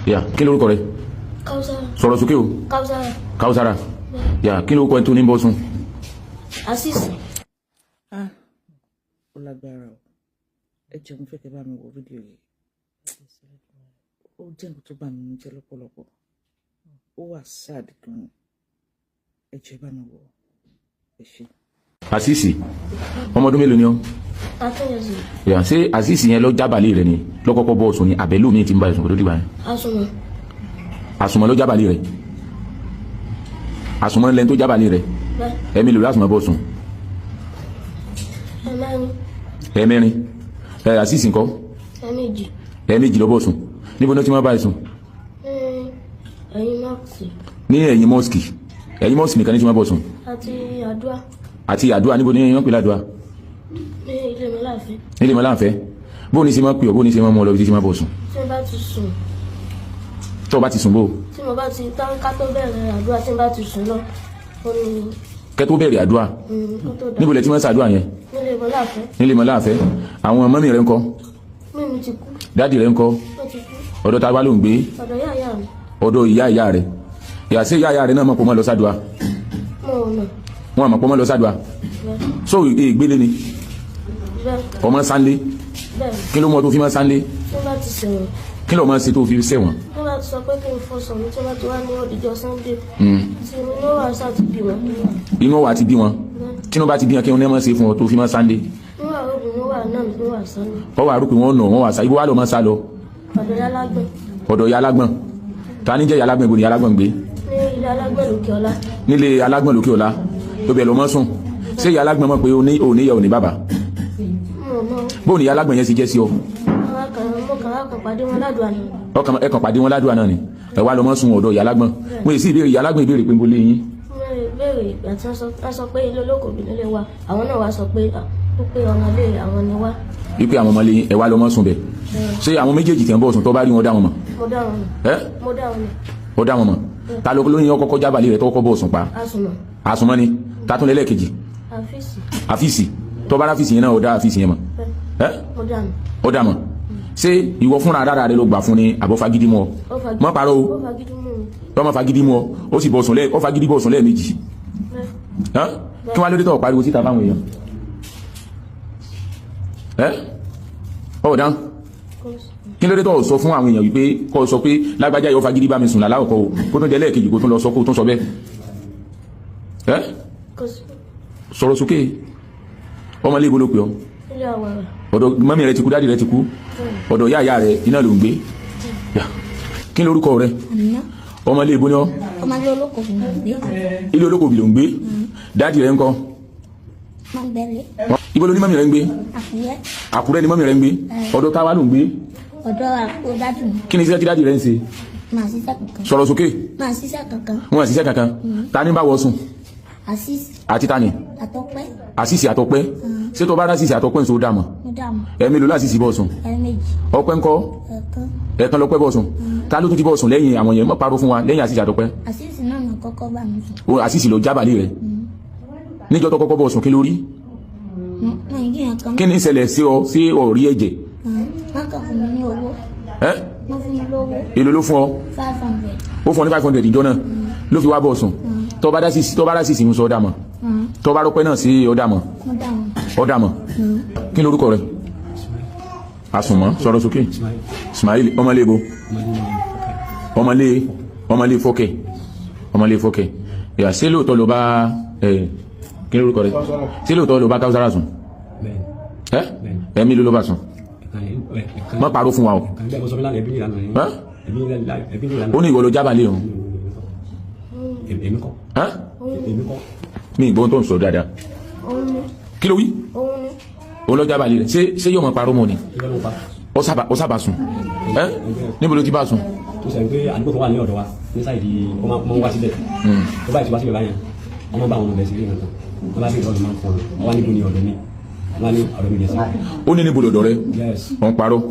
Yà, kí lórúkọ rẹ? Kausara. Sọ̀rọ̀ sókè o. Kausara. Kausara. Yà, kí lórúkọ ẹ tó ní bọ́ sùn? Asisi. Ah, ó lágbára o. Ẹ jọ̀ọ́, mo fẹ́ kẹ́ bá mi wo fídíò yìí. Ó jẹ́ nǹkan tó bà mí nínú jẹ́ lọ́pọ̀lọpọ̀. Ó wà sad gan. Ẹ jọ̀ọ́, ẹ bá mi wò. Ẹ ṣé. Àṣìṣì, ọmọ ọdún mélòó ni ọ? 13 years old. Yà, ṣé Àṣìṣì yẹn lọ jábàlì rẹ ni lọ́kọ́kọ́ bọ́ sùn ni, àbẹ̀lú mi ti ń bá ẹ̀sùn kó tó dìgbà yẹn? Asuma. Àsùnmọ́ ló jábàlì rẹ? Àsùnmọ́ lẹ́ni tó jábàlì rẹ? Bẹ́ẹ̀. Ẹ̀mí lò lásùnmọ́ bọ́ sùn? Ẹ̀mẹ́rin. Ẹ̀mẹ́rin. Ẹ̀, Àṣìṣì ńkọ́? Ẹ̀mẹ́jì. Ẹ̀ẹ̀mejì lọ bọ́ sùn. Níbo ni ó ti máa bá ẹ sùn? Ní ẹ̀yìn mosque. Ní ẹ̀yìn mosque. Ẹ̀yìn mosque nìkan ní ti máa bọ́ sùn? Àti àdúrà. Àti àdúrà. Níbo ni wọ́n pè ládùúà? Ní ilé mi láàfin. Nílé mọ́ láǹfẹ́. Bó ní ṣe máa pè ọ́, bó ní ṣe máa mú ọ lọ bí tí ṣe máa bọ̀ sùn? Tí mo bá ti sùn. Tó o bá ti sùn bó? Tí mo bá ti tán, ká tó bẹ̀rẹ̀ àdúrà, tí mo bá ti sùn lọ, ó ní. Kẹ́ tó bẹ̀rẹ̀ àdúrà? Kó tó dà. Níbo lẹ ti máa ń ṣàdúrà yẹn? Nílé mi láàfin. Nílé mọ́ láǹfẹ́. Àwọn mummy rẹ ńkọ́? Mímu ti kú. Daddy rẹ ńkọ́? Ó ti kú. Ọ̀dọ̀ ta wá ló ń gbé? Ọ̀dọ̀ ìyá ìyá mi. Ọ̀dọ̀ ìyá ìyá rẹ. Ìyá, sí ìyá ìyá rẹ náà mọ̀ pé mọ́ lọ sádùá? Mo ò nà. Wọn àmọ̀ pé mọ́ lọ sádùá? Bẹ́ẹ̀. So ìgbélé ni? Bẹ́ẹ̀. Ọmọ sáńlé? Bẹ́ẹ̀. Kí ló mọ tó fi mọ́ sáńlé? Tí mo bá ti sẹ̀wọ̀n. Kí ló mọ ṣe tó fi ṣẹ̀wọ̀n? Tí wọ́n bá ti sọ pé kí n fọṣọ mi, tí wọ́n bá ti wá ní òdìjọ́ Sunday, tí inú wà sá ti bí wọn. Inú wa ti bí wọn. Tí wọ́n bá ti bí wọn, kí wọ́n ní mọ̀ ṣe fún ọ tó fi mọ́ sáńlé? Wọ́n wà rògbò, wọ́n wà náà, wọ́n wà sánú. Ọ wà rúpin wọn nà wọn wà sá. Ibo wà lọ mọ́ sá lọ? Ọ̀dọ̀ yálágbọ̀n. Ọ̀dọ̀ ìyá alágbọ̀n. Ta ní jẹ́ ìyá alágbọ̀n? Ibo ni ìyá alágbọ̀n gbé? Ní ilé alágbọ̀n lókè ọlá. Nílé alágbọ̀n lókè ọ̀la tó bẹ̀ lọ mọ́ sùn. Ṣé ìyá alágbọ̀n mọ̀ pé ó ní òní ìyá, òní bàbá? Mo mọ̀. Bóun ni ìyá alágbọ̀n yẹn ṣe jẹ́ sí ọ? Àwọn kan, mo kàn wá kan pàdé wọn ládùúgbò àná. Ọkàn ẹ kàn pàdé wọn ládùúgbò náà ni. Ẹ wá lọ mọ́ sùn ọ̀dọ̀ ìyá alágbọ̀n. Wọn èsì ìbéèrè ìyá alágbọ̀n, ìbéèrè pé ń bolé yín? Mo béèrè ìgbà tí wọ́n sọ pé ilé olóko bí nílé wa. Àwọn náà wá sọ pé ó pé ọmọlé àwọn ni wá. Wípé àwọn ọmọlé yín, ẹ wá lọ mọ́ sùn bẹ̀. Ṣé àwọn méjèèjì tẹ̀ ń bọ̀ sùn, tó bá rí wọn, dá wọn mọ̀? Mo dá wọn mọ̀. Ẹ? Mo dá wọn mọ̀. Ó dá wọn mọ̀. Ta ló lóyún ọkọ̀kọ́ jábàlì rẹ̀ tó kọ́kọ́ bọ̀ sùn pa? Asùnmọ̀. Àsùnmọ́ ni. Ta tún lẹ́lẹ́kejì? Àfíìsì. Àfíìsì. Tó bá ráfíìsì yẹn náà, ó dá àfíìsì yẹn mọ̀? Bẹ́ẹ̀. Ẹ? Mo dá mọ̀. Ó dá mọ̀. Ṣé ìwọ fúnra ara rẹ ló gbà fún ni, àbọ̀ fagídí mọ́ ọ? Ó fagídí. Mọ́ parọ́ o. Ó fagídí mú mi. Tọ́mọ fagídí mú ọ, ó sì bọ̀ sùn lẹ́ẹ̀, ó fagídí bọ̀ sùn lẹ́ẹ̀mejì? Bẹ́ẹ̀. Ẹ́? Kí wọ́n á lóde tó pariwo síta fáwọn èèyàn? Ẹ́, ọ̀ dáhùn. Kò sí. Kí ló dé tó sọ fún àwọn èèyàn wípé kó sọ pé lágbájá yóò fagídí bá mi sùn lálákọ̀ọ́ o, kó tún jẹ́ lẹ́ẹ̀kejì, kó tún lọ sọ, kó tún sọ bẹ́ẹ̀? Ẹ́? Kò sí. Sọ̀rọ̀ sókè. Ọmọ ilé ibo ló pè ọ́? Ilé àwàrà. Ọ̀dọ̀ mummy rẹ ti kú, daddy rẹ ti kú, ọ̀dọ̀ ìyá ìyá rẹ iná ló ń gbé. Yà. Kí lórúkọ rẹ? Àmínà. Ọmọ ilé ibo ni ọ́? Ọmọdé olóko fún mi gbé. Ilé olóko bì ló ń gbé. Daddy rẹ ńkọ́? Máa ń bẹ̀rẹ̀. Ibo ló ní mummy rẹ ń gbé? Àkúrẹ́. Àkúrẹ́ ni mummy rẹ ń gbé. Ọ̀dọ̀ táwa ló ń gbé? Ọ̀dọ̀ àpò daddy mi. Kí ni iṣẹ́ tí daddy rẹ ń ṣe? Máa ṣiṣẹ́ kankan. Sọ̀rọ̀ sókè. Máa ṣiṣẹ́ kankan. Wọn à ṣiṣẹ́ kankan. Ta ní bá wọ sùn? Àṣìṣe. Àti ta ni? Àtọ́pẹ́. Àṣìṣe àtọpẹ́. Ṣé tó bá rá àṣìṣe àtọpẹ́ ń so dà mọ̀? Mo dà mọ́. Ẹ̀mí ló láṣìṣe bọ̀ sùn? Ẹ̀ẹ̀mejì. Ọpẹ́ ńkọ́? Ẹ̀ẹ̀kan. Ẹ̀ẹ̀kan lọpẹ́ bọ̀ sùn. Ta ló tún ti bọ̀ sùn lẹ́yìn àwọn yẹn? Mọ́ parọ́ fún wa. Lẹ́yìn àṣìṣe àtọpẹ́? Àṣìṣe náà ní kọ́kọ́ bá mi sùn. O àṣìṣe ló jábàlì rẹ̀ níjọ́ tó kọ́kọ́ bọ̀ sùn. Kí ló rí? Mo ń yíyan kan. Kí ni ìṣẹ̀lẹ̀ sí ọ? Sí ọ̀rí ẹ̀jẹ̀? Wọ́n kàn fún mi ní owó. Ẹ́? Wọ́n fún mi lówó. Èló ló fún ọ? 500. Ó fún ọ ní 500. Ìjọ náà ló fi wá bọ̀ sùn. Tó bá dá sí ìsìn sọ, ọ̀dà mọ̀. Tó bá rọpẹ́ náà sí, ọ̀dà mọ̀. Mo dà mọ́. Ọ̀dà mọ̀. Kí ni orúkọ rẹ̀? Àsùnmọ́. Sọ̀rọ̀ sókè. Ismail. Ọmọlé ibo? Ọmọlé fọ́kẹ́. Ọmọlé fọ́kẹ́. Yà, ṣé lóòótọ́ ló bá ẹ? Kí ni orúkọ rẹ̀? Ṣé lóòótọ́ ló bá Káwùsárà sùn? Ẹ ẹ̀mí ló bá sùn? Má parọ́ fún wa o. Ẹ́? Ó ní ìwọ ló jábàlẹ̀ òun. Èmi kọ́. Ẹ́? Èmi kọ́. Mi ìgbọ́n tó ń sọ dáadáa. Òun ni. Kí ló wí? Òun ni. Òun ló jábàlẹ̀ rẹ̀. Ṣé yóò mọ parọ́ mọ́ ni? Irọ́ ló ń pa. Ó sábà sùn. Ẹ́, níbo ló ti bá sùn? Tó sọ pé àdúgbò kan wà ní ọ̀dọ̀ wa ní side, ó máa ń wá síbẹ̀. Tó báyìí ti wá síbẹ̀ báyẹn, wọ́n máa bá àwọn ọmọ bẹ̀ sí ilé nǹkan. Wọ́n bá sì ìtọ́jú máa ń fọ́n. Wọ́n wá níbo ni ọ̀dọ̀ mi? Wọ́n á ní ọ̀dọ̀ mi lè sí. Ó ní níbo lọ̀dọ̀ rẹ? Yes. Wọ́n parọ́.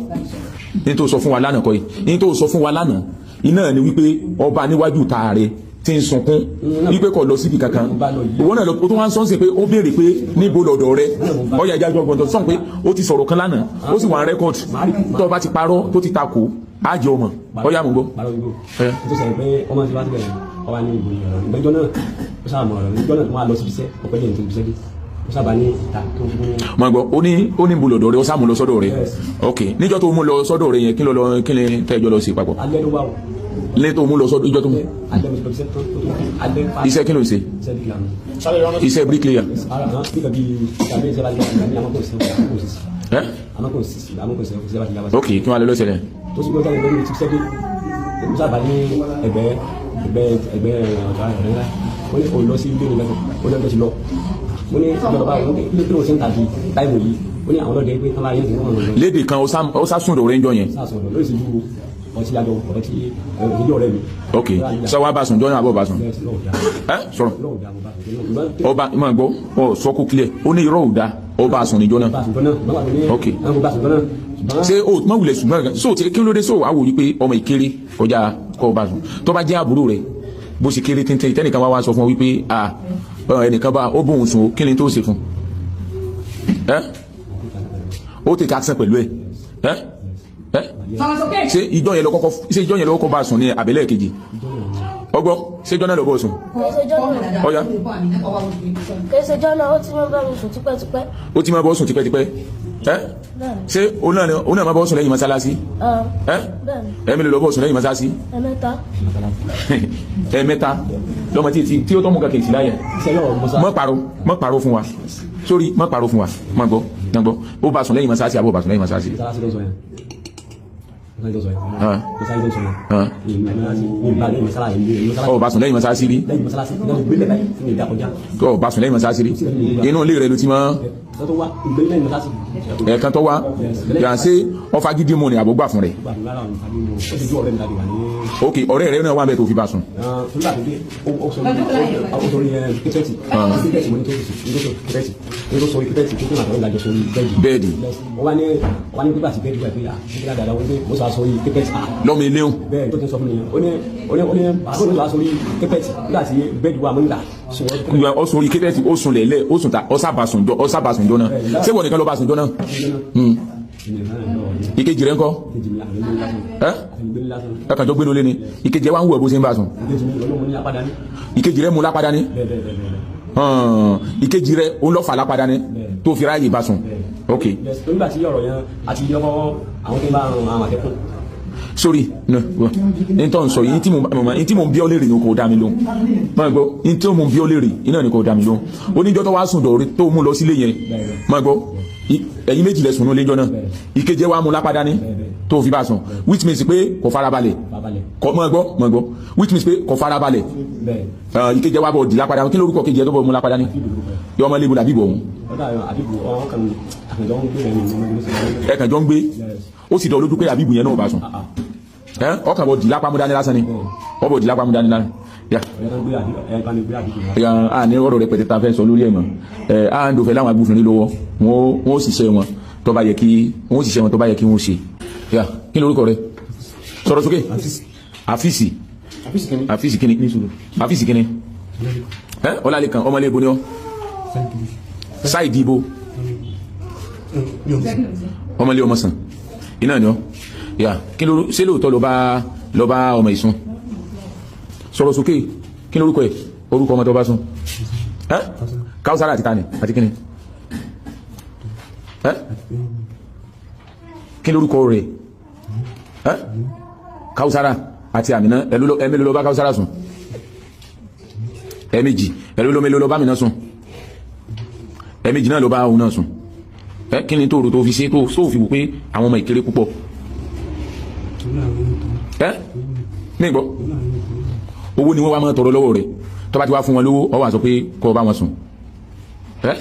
Ní tó sọ fún wa lánàá kọ́ yìí, ní tó sọ fún wa lánàá iná ni wípé ọba níwájú ta rẹ tí ń sunkún wípé kò lọ síbi kankan. Ìwọ náà lọ, ó tún wá ń sọ ń sè pé ó béèrè pé níbo lọ̀dọ̀ rẹ. Ọyà ìjà gbọ̀ngàn tó sọ̀n pé ó ti sọ̀rọ̀ kan lánàá, ó sì wà ń record. Tó o bá ti parọ́ tó ti takò, Àjọ ọmọ ọyá mò ń gbọ́. Parọ́ igbó. Ẹ. Tó sọ pé ọmọ ti wá síbẹ̀ ọwá ní ìbò ọ̀rọ̀ ìgbẹ́jọ́ náà ó sábà mọ̀ ọ̀rọ̀ ìgbẹ́jọ́ náà tó máa lọ síbi iṣẹ́ ọ̀pẹ́ lẹ́yìn tó ibi iṣẹ́ dé ó sábà ní ìta tó ń fún Mo gbọ́, ó ní bo lọ́dọ̀ rẹ̀, ó sá mú lọ sọ́dọ̀ rẹ̀. Yes. Ok, níjọ́ tó mú lọ sọ́dọ̀ rẹ̀ yẹn, kí ló lọ, kí ni tẹ́jọ́ lọ sí papọ̀? Alẹ́ ló wà o. Lé tó mú lọ sọ́dọ̀ ìjọ́ tó mú. Alẹ́ mo ti lọ iṣẹ́ tó tó alẹ́ fa. Iṣẹ́ kí ló ń ṣe? Iṣẹ́ bí kìlá mi. Iṣẹ́ bricklayer. Ara hàn bí kàbí kàbí iṣẹ́ bá ti yá àmọ́ kò sí àmọ́ kò sí Ẹ. àmọ́ kò sí àmọ́ kò sí iṣẹ́ bá ti yá wá sí. Ok, kí wọ́n á lọ lọ́sẹ̀lẹ̀? Tó sì gbọ́dọ̀ lórí ti iṣẹ́ dé ó sábà ní ẹgbẹ́ ẹgbẹ́ ẹgbẹ́ ọ̀gá rẹ̀ ńlá ó ní òun lọ sí ilé nígbà ó lọ́jọ́ ti lọ mo ní ìjọba òun kí ló ṣe ń tàbí táìmù yìí ó ní àwọn ọlọ́dẹ pé káwá yẹn ti wọ́n lọ. Lédè kan, ó sá sùn lọ́rẹ́ ńjọ́ yẹn. Sáà sọ̀rọ̀ lórí ìṣèjú ọtí àjọ ọtí ìdílé ọ̀rẹ́ mi. Ok, sọ wá bá sùn jọ́ náà àbọ̀ bá sùn? Ẹ sọ̀rọ̀. Lọ́wọ́ dá mo bá sùn. Ọba máa gbọ́ ọ sọ kó clear, ó ní irọ́ ò da, ọba sùn níjọ́ náà. Bá sùn jọ náà bá wà ní. Ok. Àwọn bá sùn jọ náà ṣùgbọ́n. Ṣé o má wulẹ̀ sùn gbọ́n so tí kí ló dé so wàá wò wípé ọmọ ìkéré kọjá kọ́ ọba sùn, tó bá jẹ́ àbúrò rẹ̀ bó ṣe kéré téńté, tẹ́nìkan wá wá sọ fún ọ wípé à ẹnìkan bá ó bóun sùn o, kí ni tó ṣe fún ẹ? Ó ti ká sàn pẹ̀lú ẹ ẹ ẹ. Ṣé ìjọ yẹn lọ kọ́kọ́, ṣé ìjọ yẹn lọ kọ́kọ́ bá sùn ní abẹ́lẹ̀ kejì ọgbọ́, ṣé ìjọ náà lọ bọ́ sùn? Kìí ṣe jọ́ náà. Ọ̀ya. Kìí ṣe jọ́ náà, ó ti máa ń bá mi sùn tipẹ́tipẹ́. Ó ti máa bọ́ sùn tipẹ́tipẹ́ ẹ? Bẹ́ẹ̀ni. Ṣé òun náà máa bọ́ sùn lẹ́yìn mọ́sálásí? Ah, ẹ? Bẹ́ẹ̀ni. Ẹ̀mí ló lọ bọ́ sùn lẹ́yìn mọ́sálásí? Ẹ̀mẹ́ta. Ẹ̀mẹ́ta lọ́mọ tí tí ó tọ́ mú kankan ìsìláyà. Iṣẹ́ yóò mọ sá. Mọ́ parọ́, mọ́ parọ́ fún wa sórí, mọ́ parọ́ fún wa. Mọ́ gbọ́, mọ́ gbọ́, ó bá sùn lẹ́yìn mọ́sálásí àbó bá sùn lẹ́yìn mọ́sálásí? Mọ́sálásí ló sọ yẹn, mọ́sálásí ló sọ yẹn. Ah. Mọ́sálásí ló sọ yẹn. Ah. Ìlú mọ́sálásí ní ìbá lẹ́yìn mọ́sálásí ní ìlú mọ́sálásí. Ó bá sùn lẹ́yìn mọ́sálásí rí? Lẹ́yìn mọ́sálásí lẹ́yìn gbélé báyìí tí mi dá kọjá. Ó bá sùn lẹ́yìn mọ́sálásí rí? Inú ilé rẹ ló ti mọ́? Sọ tó wá ìgbélé lẹ́yìn mọ́sálásí. Ẹ̀ẹ̀kan tó wá yà ń ṣe ọfà gidi mu ni àbó gbà fún rẹ̀? Gbà mí lára òun tàbí mo ó ti ju ọ̀rẹ́ mi tàbí wà ní. Ok, ọ̀rẹ́ rẹ náà wà bẹ́ẹ̀ tó fi bá sùn? Torí àti dé ó sọ ó sọ orí kẹtẹ́ẹ̀tì kẹtẹ́ẹ̀tì mo ní tó sọ kẹtẹ́ẹ̀tì ní tó sọ orí kẹtẹ́ẹ̀tì tó tó nàtọ́ ìlàjọ sórí bẹ́ẹ̀dì. Bẹ́ẹ̀dì. Ó wá ní pípa sí bẹ́ẹ̀dì wà pé à nígbà dáadáa wọ́n pé mo sọ aṣọ orí kẹtẹ́ẹ̀tì à. Lọ́mọ ilé hùn. Bẹ́ẹ̀ tó ti sọ fún mi yẹn, ó ní àbúrò mi sọ aṣọ orí kẹtẹ́ẹ̀tì nígbà tí bẹ́ẹ̀dì wà mo nígbà sọ. Ó sùn orí kẹ́tẹ́ẹ̀tì, ó sùn lẹ̀lẹ́, ó sùn ta, ó sábà sùn jọ, ó sábà sùn jọ náà. Ṣé wọ́n nìkan ló bá sùn jọ náà? Ìkejì rẹ ńkọ́? Ẹ ẹ kàn jọ gbénu lé ni, ìkejì ẹ wá ń wù ẹ bó ṣe ń bá sùn. Ìkejì rẹ mú lápadà ní? Hàn, ìkejì rẹ ó ń lọ fà lápadà ní tó fi ráàyè bá sùn. Ok. Nígbà tí ọ̀rọ̀ yẹn àti ọkọ̀ àwọn tó ń bá àwọn àtẹ́kùn. Sórí no n tó ń sọ yìí, n tí mo bí ọ léèrè ni kò dá mi lóhùn. Máa gbọ́, n tí mo bí ọ léèrè iná ni kò dá mi lóhùn. Oníjọ́ tó wá sùn dọ̀rí tó mú lọ sílé yẹn, máa gbọ́, ẹ̀yin méjì lẹ sùn ní ilé náà, ìkejì ẹ wá mú lápá dání tó fi bá sùn, which means pé kò farabalẹ̀. Kò, máa gbọ́, máa gbọ́, which means pé kò farabalẹ̀. Ìkejì ẹ wá bọ̀ dì lápá dání. Kí lórúkọ kejì ẹ tó bọ̀ mú lápá dání? Yọ ọmọ lébu làbí bọ̀ òun. Ẹ kàn jọ ń gbé, ó sì dọ̀ lójú pé àbíbù yẹn náà ò bá sùn. Ẹ ọkàn bọ̀ dì lápá mú dání lásán ni, ọ bọ̀ dì lápá mú dání lásán. Ya ya, a ní ọ̀rọ̀ rẹpẹtẹ tá a fẹ́ sọ lórí ẹ̀ mọ́. Ẹ à ń dòfẹ́ láwọn agbófinró lọ́wọ́, wọn ó ṣiṣẹ́ wọn tó bá yẹ kí wọn ó ṣiṣẹ́ wọn tó bá yẹ kí wọn ó ṣe. Ya, kí ni orúkọ rẹ? Sọ̀rọ̀ sókè. Àfíìsì, àfíìsì kíni? Àfíìsì kíni? Ẹ Ọlálékan, ọmọlé ibo ni ọ? Sáìdì ibo? Ọmọlé ọmọ sàn iná ni ọ. Ya, kí ló ṣé lóòótọ́ ló bá ọmọ ìsun? Sọ̀rọ̀ sókè. Kí lórúkọ ẹ̀, orúkọ ọmọ tó bá sùn? Ẹ́ Káwùsára àti tani àti kíni? Ẹ́ kí lórúkọ rẹ̀? Ẹ́ Káwùsára àti Àmìnà. Ẹ̀mí ló bá Káwùsára sùn? Ẹ̀ẹ̀mejì. Ẹ̀lú ló mélòó ló bá Àmìnà sùn? Ẹ̀ẹ̀mejì náà ló bá òun náà sùn. Ẹ́ kí ni tó rò tó fi ṣe tó fi wò pé àwọn ọmọ ìkéré púpọ̀? Ẹ́ ní ìgbọ́ owó ni wọ́n wá máa tọrọ lọ́wọ́ rẹ̀, tó bá ti wá fún wọn lówó, ọ wá sọ pé kó bá wọn sùn. Ẹ́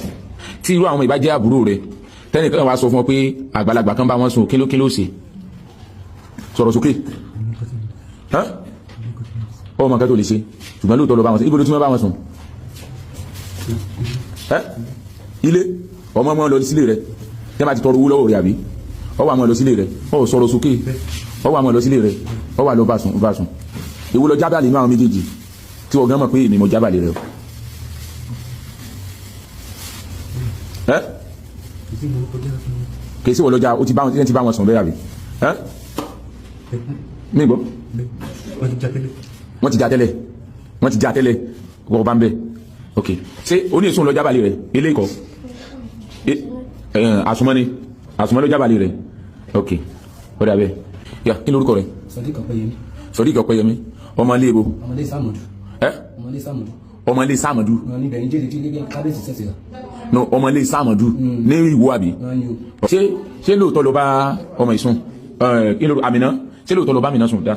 tí irú àwọn ìbá jẹ́ àbúrò rẹ̀, tẹ́nìkan wá sọ fún ọ pé àgbàlagbà kan bá wọn sùn, kí ló ṣe? Sọ̀rọ̀ sókè. Ẹ́ ọmọ nǹkan tó lè ṣe, ṣùgbọ́n lóòótọ́ ló bá wọn sùn. Ibo ló tún bá wọn sùn? Ẹ́ ilé ọmọ ọmọ lọ sílé rẹ̀ tí wọ́n bá ti tọrọ owó lọ́wọ́ rẹ̀, àbí ọ wà mọ́ lọ sílé rẹ̀? Ọ sọ̀rọ̀ sókè. Ọ wà mọ́ lọ sílé rẹ̀, ọ wà lọ bá sùn, bá sùn. Èwo lọ jábàlì nínú àwọn méjèèjì tí wọ́n gan mọ̀ pé èmi mo jábàlì rẹ̀ o? Ẹ́ kìí sí wọ́n lọ́jà ó ti bá wọn, ti bá wọn sùn bẹ́ẹ̀, àbí? Ẹ́ Mi gbọ́. Wọ́n ti já tẹ́lẹ̀. Wọ́n ti já tẹ́lẹ̀, wọ́n ti já tẹ́lẹ̀, wọ́n bá ń bẹ̀. Ok, ṣé oní èso ń lọ jábàlì rẹ̀ ilé ikọ̀ àsùnmọ́ ni, àsùnmọ́ ló jábàlì rẹ̀. Ok, ó dà bẹ́ẹ̀. Yà, kí lorúkọ rẹ̀? Sodiq Ọpẹ́yẹmí. Sodiq Ọpẹ́yẹmí, ọmọ ilé ibo? Ọmọdé Sàmọ̀dù. Ẹ? Ọmọdé Sàmọ̀dù. Ọmọ ilé Sàmọ̀dù. Wọn níbẹ̀ ní jẹ́jẹ́ tí kábíyèsí sẹ̀sẹ̀ rà. No, ọmọ ilé Sàmọ̀dù ní Ìwó àbí? Wọn ni o. Ṣé lóòótọ́ ló bá ọmọ ìsún ẹ kí ló Àmìná, ṣé lóòótọ́ ló bá Àmìná sùn dá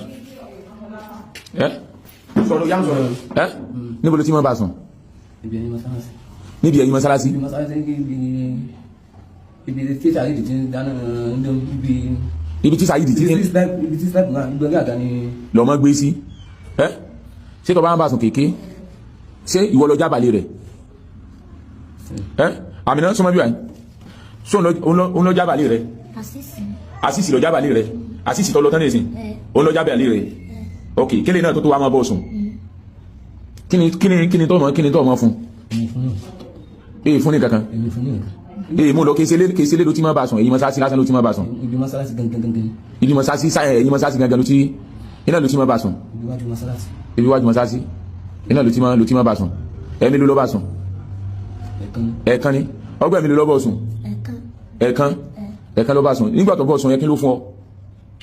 ẹ sọ̀rọ̀ yá sọ̀rọ̀ ẹ níbo ló ti máa bá sùn? Ibi ẹni mọ́sálásí. Níbi ẹ̀yìn mọ́sálásí. Ibi mọ́sálásí, ibi tí Saheed ti ń dáná ibi. Ibi tí Saheed ti ibi tí snipe náà ibi ọgá àga ni. Lọ́mọ gbé sí ẹ. Ṣé tó bá ń bá sùn kéèké, ṣé ìwọ lọ jábàlẹ̀ rẹ̀ ẹ? Àmìná, súnmọ́ bí wàá sóun lọ jábàlẹ̀ rẹ̀. Àṣìṣì. Àṣìṣì lọ jábàlẹ̀ rẹ̀, àṣìṣì tó lọ tán nìsín òun lọ jábàlẹ̀ rẹ̀. Ok, kílè náà tó wá máa bọ̀ sùn, kíni tó mọ̀, kíni tó mọ̀ fún èyí fún ní kankan? Èmi fún ní nǹkan. Èyí mú lọ kéṣelé ló ti máa bá sùn, èyí mọ́sáàsì lásán ló ti máa bá sùn. Ibi mọ́sálásí gangan gangan. Ibi mọ́sáàsì, èyí mọ́sáàsì gangan ló ti iná ló ti máa bá sùn. Ibi wájú mọ́sálásí. Ibi wájú mọ́sáàsì iná ló ti máa bá sùn. Ẹ̀mí ló lọ́ bá sùn? Ẹ̀kan. Ẹ̀kan ni ọgbẹ́ mi ló lọ́ bọ̀ sùn. Ẹ̀kan. Ẹ̀kan, ẹ̀kan ló bá sùn. Nígbà tó bọ̀ sùn yẹ, kí ló fún ọ?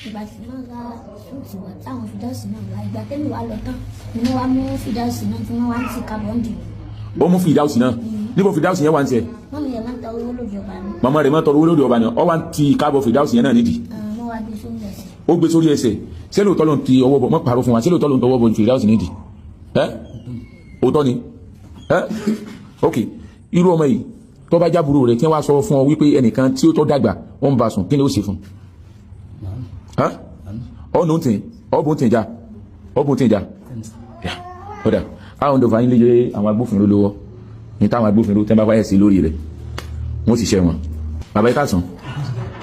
Ìgbà tí wọ́n ra súùtì wá táwọn fìdáùsì náà wá, ìgbà tẹ́mi wá lọ tán ni wọ́n wá mú fìdáùsì náà tí wọ́n wá ń tì kábọ́ǹdì. Ó mú fìdáùsì náà. Níbo fìdáùsì yẹn wà ń tiẹ̀? Wọ́n mi yẹn máa ń ta owó lójú ọba mi. Màmá rẹ̀ máa tọrọ owó lóde ọba ni ọ wá ń ti káàbọ̀ fìdáùsì yẹn náà nídìí. Wọ́n wá gbé sórí ẹsẹ̀. Ó gbé sórí ẹsẹ̀. Ṣé lóòótọ́ ló ń ti ọwọ́ bọ̀? Mọ́ pàrọ̀ fún wa, ṣé lóòótọ́ ló ń tọwọ́ bọ̀ fìdáùsì nídìí? Ẹ́, òótọ́ ni ẹ́. Ok, irú ọmọ yìí tó bá jábúrò rẹ̀ tí wọ́n á sọ fún ọ wípé ẹnìkan tí ó tọ́ dàgbà ó ń bá sùn, kí ni ó ṣe fún ọ̀nà tì ọ̀bùn tì já ọ̀bùn tì já? Kódà àwọn ọ̀dọ̀fà yín lè jẹ́ àwọn agbófinró lówó ní táwọn agbófinró tẹ́ bá wáyé sí lórí rẹ̀, wọ́n sì ṣẹ́ wọn. Bàbá yìí káàsán.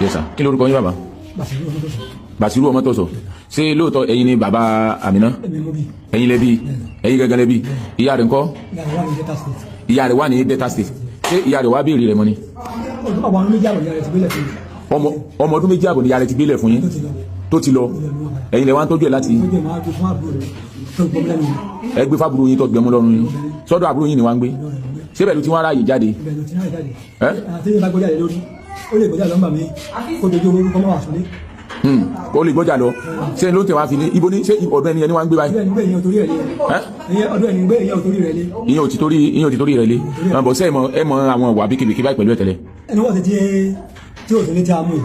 Yes sir. Kí lórúkọ yín, bàbá? Bàṣírù Ọmọtọ́sọ. Ṣé lóòótọ́ ẹ̀yin ni bàbá Àmìná? Ẹ̀yin lẹ́bí, ẹ̀yin gẹ́gẹ́ lẹ́bí. Ìyá rẹ̀ ńkọ́? Ìyá rẹ̀ wà ní Delta State. Ṣé ìyá rẹ̀ wá béèrè rẹ̀ mọ́ ni? Ọmọ ọdún 2.5 ni ìyá rẹ̀ ti gbélé fún yín tó ti lọ. Ẹ̀yin lẹ wá ń tọ́jú ẹ̀ láti ẹ gbé fábùrò yín tó gbẹmú lọ́rùn yín. Sọ́dọ̀ àbúrò yín ni wá ń gbé. Síbẹ̀ ló ti wá ráàyè jáde ẹ́? Ó lè gbọ́jà lọ́gbà mi kó dojú orúkọ mọ́ wà sílé. Ó lè gbọ́jà lọ. Ṣé ló ń tẹ̀ wá fi ní ibo ní? Ṣé ọ̀dọ̀ ẹni yẹn ni wá ń gbé báyìí? Ìyẹn ìyẹn torí ẹ̀ lé. Ọdún ẹni gbé ìyẹn torí rẹ̀ lé. Ìyẹn ò ti torí rẹ̀ lé. Bọ̀ ṣé ẹ mọ àwọn ìwà bíkìbìkì báyìí pẹ̀lú ẹ̀ tẹ́lẹ̀? Ẹni wọ́n ti tí ò sílé tí a mú yìí,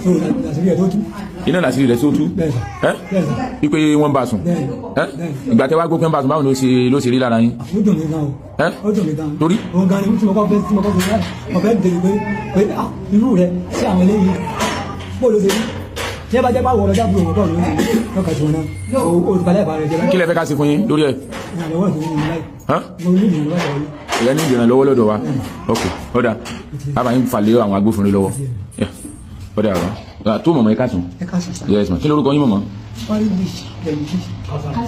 so àṣírí ẹ̀ tó tú. Iná làṣírí rẹ̀ tó tú ẹ́, wípé wọ́n bá sùn ẹ́. Ìgbà tẹ́ wá gbọ́ pé wọ́n bá sùn, báwo ló ṣe rí lára yín? Ó dùn mí gan o. Ó dùn mí gan. Torí? Òun gan ni tí mo kọ́ fẹ́ tí mo kọ́ fẹ́ mo fẹ́ dèrè pé irú rẹ̀ sí àwọn eléyìí, bó ló ṣe rí tí ẹ bá jẹ́ pé àwọn ọlọ́jà búrò wọn bọ̀ lórí lọ́kàn tí wọn náà o ti balẹ̀ ìbára rẹ̀ jẹ́. Kí lẹ fẹ́ ká ṣe fún yín lórí ẹ̀? Ìrànlọ́wọ́ ìdùnnú mi láì. Mo ní ìrànlọ́wọ́ ìdùnnú. Ìyẹn ní ìrànlọ́wọ́ lọ́dọ̀ wa. Ok, ọ̀dà bàbá yín falẹ̀ àwọn agbófinró lọ́wọ́. Ọ̀dà bàbá tó mọ̀mọ́, ẹ káàsán. Ẹ káàsán sá. Yes ma, kí lórúkọ yín, mọ̀mọ́? Wọ́n rí bí lẹ́yìn bí.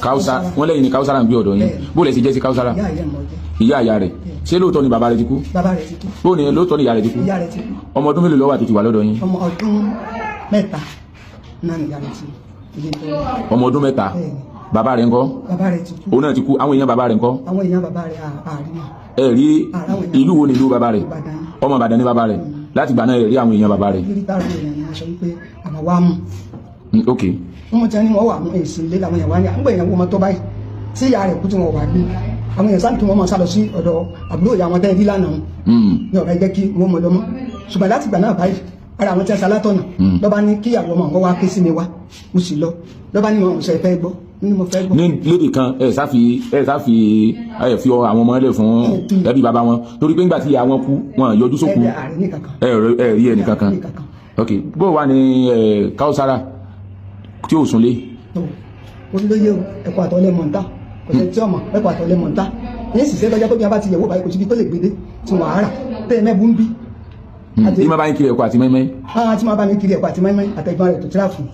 Káwùsá wọ́n lẹ́yìn ní Káwùsára ń gbé ọ̀dọ̀ yín. Bó lẹ ṣe jẹ́ sí Káwùsára? Ìyá ìyá mọ̀ jẹ́. Ìyá ìyá rẹ̀. Ṣé lóòótọ́ ni bàbá rẹ̀ ti kú? Bàbá rẹ̀ ti kú. Bó ni lóòótọ́ ni ìyá rẹ̀ ti kú? Ìyá rẹ̀ ti kú. Ọmọ ọdún mélòó ló wà tó ti wà lọ́dọ̀ yín? Ọmọ ọdún 3 náà ni ìyá rẹ̀ ti ilé tó. Ọmọ ọdún 3. Bàbá rẹ̀ ńkọ́? Bàbá rẹ̀ ti kú. Òun náà ti kú. Àwọn èèyàn bàbá rẹ̀ ńkọ́? Àwọn èèyàn bàbá rẹ̀ àárín náà. Ẹ rí ìlú wo ni ìlú bàbá rẹ̀? Ọmọ Ìbàdàn ni bàbá rẹ̀. Láti gbà náà ẹ rí àwọn èèyàn bàbá rẹ̀? Rírí táwọn èèyàn ni wọ́n sọ wípé àwọn wá mú. Ok. Wọ́n ti ní wọ́n wà mú èsì ilé làwọn èèyàn wá ní àwọn èèyàn wo ọmọ tó báyìí tí ìyá rẹ̀ kú tí wọ́n wà gbé. Àwọn èèyàn sáà kí wọ́n máa sá lọ sí ọ̀dọ̀ àbúrò ìyá wọn tẹ́lẹ̀ lánàá ní ọ̀rẹ́ jẹ́ kí wọ́n mọ̀ lọ́mọ́. Ṣùgbọ́n láti gbà náà báyìí, ara àwọn tí a salátọ̀nà lọ́ba ní kíyàwó ọmọ wọn wá ké sí mi wá, mo sì lọ. Lọ́ba ní wọn ò sọ ẹ fẹ́ gbọ́ ní mo fẹ́ gbọ́. Ní lédè kan, ẹ sáfi ẹ fi àwọn ọmọ ẹlẹ fún ẹbí bàbá wọn, torí pé ńgbà tí ìyá wọn kú, wọn yọjú sókú. Ẹ rí ẹnì kankan. Ok, bó wà ní ẹ Káwùsára tí ò súnlé? Ó lóye o, ẹ̀kọ́ àtọ́lẹ̀ mọ̀ntá kò sẹ́ tí ọmọ ẹ̀kọ́ àtọ́lẹ̀ mọ̀ntá ní ìsìsẹ́ tọ́jà tó bí a bá ti yẹ̀wò báyìí, kò síbi tó lè gbédé tí wọ́n á rà tẹ́ ẹ mẹ́bù ń bí. Ìmọ̀ bá ń kiri ẹ̀kọ́ àti mẹ́mẹ́. Tí máa bá mi kiri ẹ̀kọ́ àti mẹ́mẹ́ àtẹ̀gbọ́n rẹ̀ tó tíra fún.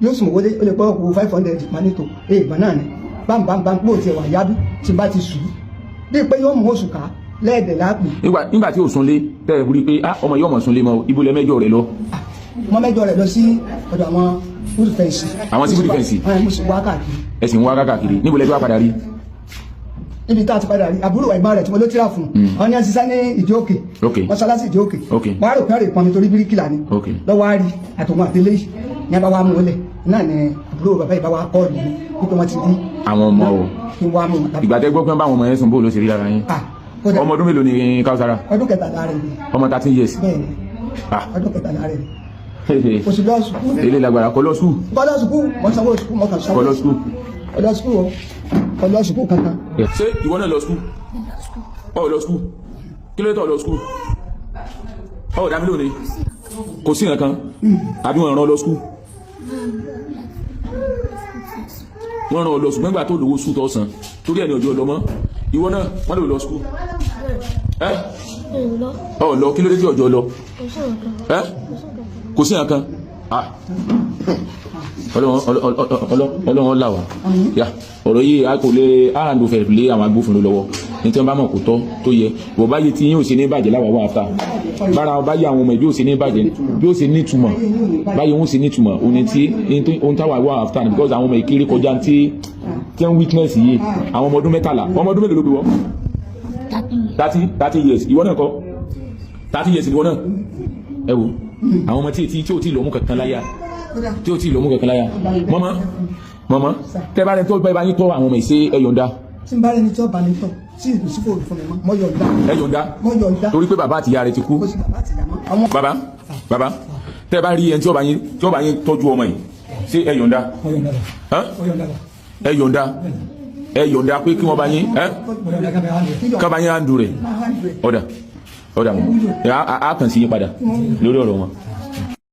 Yóò sùn wọlé, ó lè pọ́ ọkọ̀ 500 manito èègbọ́n náà ni bámbámbám pò tiẹ̀ wà yábí tí bá ti sùn bí pé yóò mú oṣù ká lẹ́ẹ̀dẹ̀ láàpù. Nígbà tí ò súnlé tẹ́ ẹ rí pé ọmọ yóò mọ̀ súnlé mọ́, ibo lẹ mẹ́jọ rẹ lọ? Wọ́n mẹ́jọ rẹ̀ lọ sí ọ̀dọ̀ àwọn civil defence. Àwọn civil defence? Ẹ, mo sì wá káàkiri. Ẹ sì ń wá káàkiri, níbo lẹ tí wàá padà rí? Níbi tá a ti padà rí àbúrò ẹ̀gbọ́n rẹ̀ tí mo ló tíra fún, àwọn ní ẹsísá ní ìdí òkè, mọ́sálásí ìdí òkè. Wọ́n á rò pé rè pọnmi torí bíríkìlà ni. Lọ́wọ́ á rí àtòun àtẹlẹ́ yìí ní abá wa mú un lẹ̀ náà ni àbúrò bàbá yìí bá wa kọ́ọ̀lù mi wípé wọ́n ti rí àwọn ọmọ o. Kí n wá mú wọn. Ìgbà tẹ́ gbọ́ pé wọ́n bá àwọn ọmọ yẹn sùn, bó ló ṣe rí lára yín? Ah, kódà. Ọmọ ọdún mélòó ni Kausara? Ọdún 13 rẹ̀ ni. Ọmọ 13 years? Bẹ́ẹ̀ ni. Ah. Ọdún 13 rẹ̀ ni, kò sì lọ sùkúù. Ilé lágbára, kò lọ sùkúù? Kò lọ sùkúù, mo sanwó sùkúù, mo kàn sanwó. Kò lọ sùkúù? Kò lọ sùkúù o, kò lọ sùkúù kankan. Ṣé ìwọ náà lọ sùkúù? Ọ lọ sùkúù, kí ló dé tó lọ sùkúù? Ọ dá mi lónìí, kò sí nǹkan àbí wọn rán ọ lọ sùkúù? Wọ́n rán ọ lọ sùkúù nígbà tó lówó sùkúù tó san, torí ẹni ọjọ́ lọ mọ́. Ìwọ náà, wọ́n lè lọ sùkúù ẹ? Mi ò lọ. Ọ lọ, kí ló dé tí ọjọ́ lọ? Kò sí nǹkan. Ẹ, kò sí nǹkan. Ah, Ọlọ́run là wá yà. Ọ̀rọ̀ yìí, a kò lè àràǹdòfẹ̀ lé àwọn agbófinró lọ́wọ́ ní tí wọ́n bá mọ̀ kó tọ́ tó yẹ wọ́n bá yẹ tí yín ò ṣe ní bàjẹ́ láwàá wà áfta bára bá yẹ àwọn ọmọ ìbí ò ṣe ní bàjẹ́, bí ó ṣe ní ìtumọ̀ báyìí, wọ́n ṣe ní ìtumọ̀ òní tí ohun táwa wà áfta ni, because àwọn ọmọ ìkéré kọjá tí tí wọ́n witness yìí. Àwọn ọmọ ọdún 13, ọmọ ọdún mélòó ló bí wọ́n? 13 years. 30 years. Ìwọ náà kọ́, 30 years ìwọ náà. Ẹ wo àwọn ọmọ tí tí ò tí ì lọ́mú kankan láyà, tí ò tí ì lọ́mú kankan láyà. Mọ́mọ́, mọ́mọ́, tẹ́ bá rẹ tó bá yín tọ́ àwọn ọmọ ìṣe, ẹ yọ̀ǹda? Tí n bá rẹni tí ó bá mi tọ̀ tí ìlú sí fòrò fún mi mọ́, mo yọ̀ǹda. Ẹ yọ̀ǹda? Mo yọ̀ǹda. Torí pé bàbá àtìyá rẹ ti kú. Kò sí bàbá àtìyá mọ́ àwọn. Bàbá, bàbá, tẹ́ bá rí ẹni tí ó bá yín, tí ó bá yín tọ́jú ọmọ yìí, ṣé ẹ yọ̀ǹda? Mo yọ̀ǹda bá. Hán? Mo yọ̀ǹda bá. Ẹ yọ̀ǹda, ẹ yọ̀ǹda pé kí wọ́n bá yín ẹ Mo yọ̀ǹda kábẹ́ wá lè. ká bá yín àǹdù rẹ̀. Ọ̀dà, ọ̀dà, mọ̀ á kàn sí yín padà lórí ọ̀rọ̀ wọn.